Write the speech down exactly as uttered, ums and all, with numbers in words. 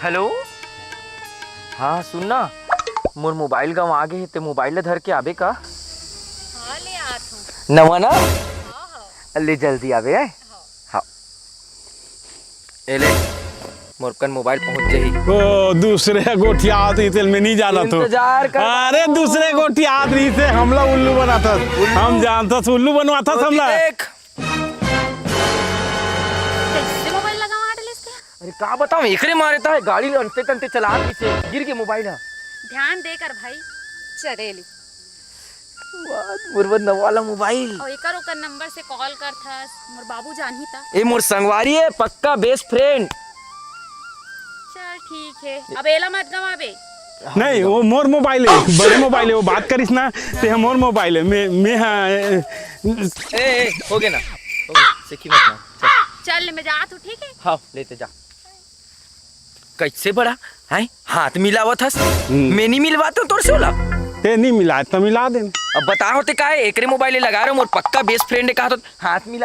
Hello. हाँ, सुन ना, मोर मोबाइल गंवा गे हे, ते मोबाइल ला धर के आबे का? हाँ, ले आत हूँ। नवा ना? हाँ, हाँ। ले जल्दी आबे, हैं? हाँ। हाँ। ए ले, मोर कन मोबाइल पहुँच जाही। ओ, दूसरे गोठियात रहिसे, मैं नहीं जानत हूँ। इंतजार कर। अरे, दूसरे गोठियात रहिसे, हमला उल्लू बनाथस। उल्लू? हम जानथस, उल्लू बनवाथस हमला। देख। कैसे मोबाइल लगावा हट लेस ते? अरे का बताऊं, एकरे मारे ता गाड़ी ल अंते तंते चलात रहिसे, गिर गे मोबाइल ह। ध्यान दे कर भाई, चले ले। वाह, मोर बर नवा वाला मोबाइल। और एकर ओकर नंबर से कॉल करथस, मोर बाबू जानही ता। ए मोर संगवारी है, पक्का बेस्ट फ्रेंड। चल ठीक है, अब एला मत गंवाबे। नहीं, वो मोर मोबाइल है, बड़े मोबाइल है, वो बात करिस ना, ते ह मोर मोबाइल है, मैं, मैं हाँ, ए, ए, ए, हो गया ना, हो गया, सीखी मत ना, चल। चल, मैं जात हूँ, ठीक है? हाँ, लेते जा। कैसे बड़ा, हैं? हाथ मिलावत हस? हम्म। मैं नहीं मिलवाता हूँ तोर से ओला। ते नहीं मिला, तो मिला दे। अब बता होते का है, एकरे मोबाइल लगा रहे हो, मोर पक्का बेस्ट फ्रेंड है, कहा तो हाथ मिला